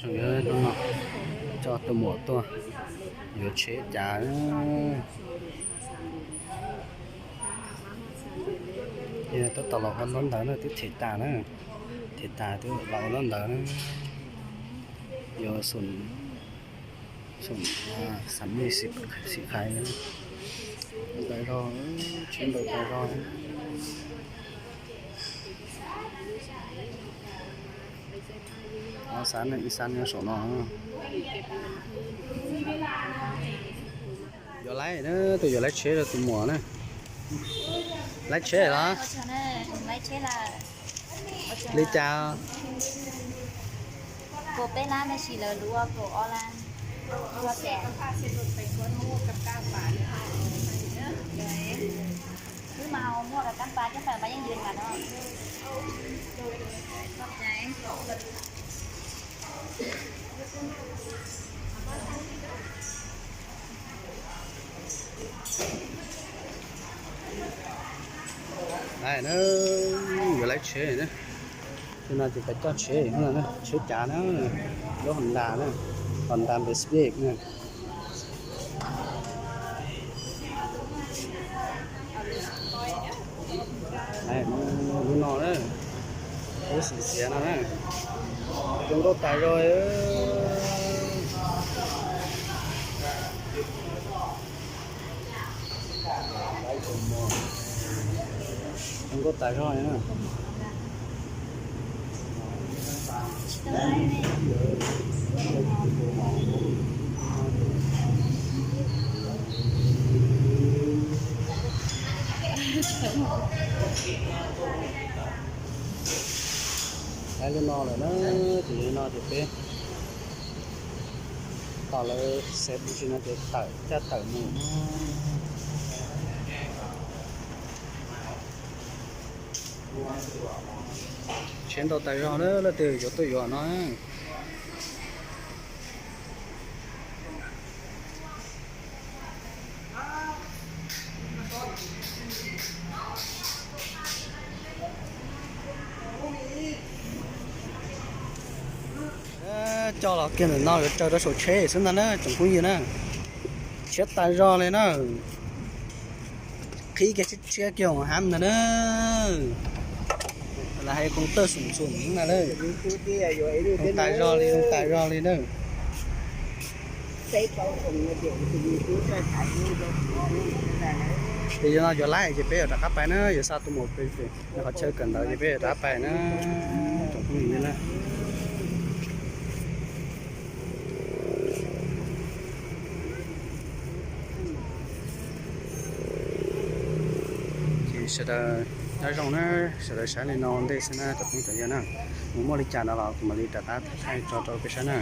Hnub no coj tus muam tuaj yuav tsheb cav. Tab tom los ua lub ntawd na, twb them tas na, them tas twb los ua lub ntawd na. Yuav xoom, xoom xav mej xim qhais, ntawd zog, tsheb ntawd tas zog. Xav ne, ib xav nyob saum no. Yuav laib na, tus yuav laib tsheb rau tus muam na. Laib tsheb los? Li cas? Laib na, yuav laib tsheb na. Tus no ces pais coj tsheb, tsheb cav na, lub Honda na, Honda Pacific na. Lub no na, lub xim xiav no na, zoo nkauj tas zog. Zoo nkauj tas zog li na. Laib lub no lawm na, ces li no ces peb tos lawv xev tus tsis no ces tawm caj tawm mus. Tsheb ntau tas zog na, leej twg yuav tuaj yuav no. Coj los kiag ntawm no yuav tsaws rau saum tsheb xwb ntag na tsoom phooj ywg na. Tshiab tas zog li na. Qhib kiag tshiab tshiab kiag hauv hab ntag na. Lawv hais koom tawj xoom xoom na, zoo tas zog li, zoo tas zog li na. Ces yog no yuav laib ces peb yuav rov qab pais na, yuav xa tus mus pem qhov chaw kawm ntawv ces peb yuav rov qab pais na. Tsoom phooj ywg na. Ces sawv daws nyob zoo na, sawv daws saib li no ua ntej xwb na tsoom phooj ywg na. Mus muaj li cas no los kuv mam li rov qab thaij tso rau peb saib na.